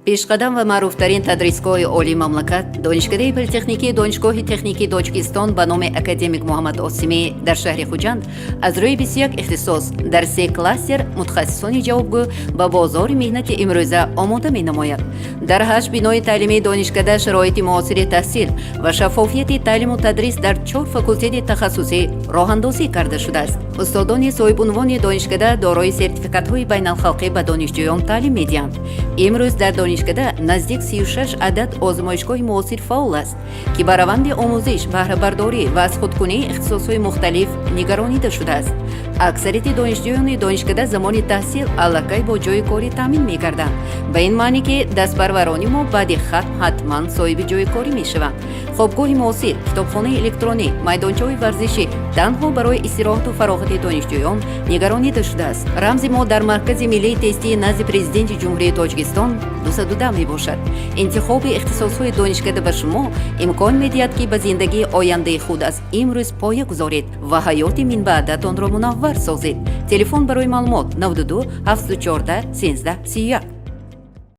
Пешқадам ва маъруфтарин тадрисгоҳи олии мамлакат, Донишкадаи политехникии Донишгоҳи техникии Тоҷикистон ба номи академик Муҳаммад Осимӣ дар шаҳри Хуҷанд аз рӯи 21 ихтисос дар се кластер мутахассисони ҷавобгӯ ба бозори меҳнати имрӯза омода менамояд. Дар ҳашт бинои таълимии донишкада шароити муосири таҳсил ва шаффофияти таълиму тадрис дар чор факултети тахассусӣ роҳандозӣ карда шудааст. Устодони соҳибунвони донишкада дорои сертификатҳои байналхалқӣ ба донишҷӯён таълим медиҳанд. Имрӯз дар донишкада наздик 36 адад озмоишгоҳи муосир фаъол аст, ки ба раванди омӯзиш, баҳрабардорӣ ва аз худкунии ихтисосҳои мухталиф нигаронида шудааст. Аксарияти донишҷӯёни донишкада замони таҳсил аллакай бо ҷойи корӣ таъмин мегарданд, ба ин маъне, ки дастпарварони мо баъди хатм ҳатман соҳиби ҷойи корӣ мешаванд. Хобгоҳи муосир, китобхонаи электронӣ, майдончаҳои варзишӣ танҳо барои истироҳату фароғати донишҷӯён нигаронида шудааст. Рамзи мо дар Маркази миллии тестии назди Президенти Ҷумҳурии Тоҷикистон 210 мебошад. Интихоби ихтисосҳои донишкада ба шумо имкон медиҳад, ки ба зиндагии ояндаи худ аз имрӯз поя гузоред ва ҳаёти минбаъдатонро мунаввар созед. Телефон барои маълумот: 92 714 13 31.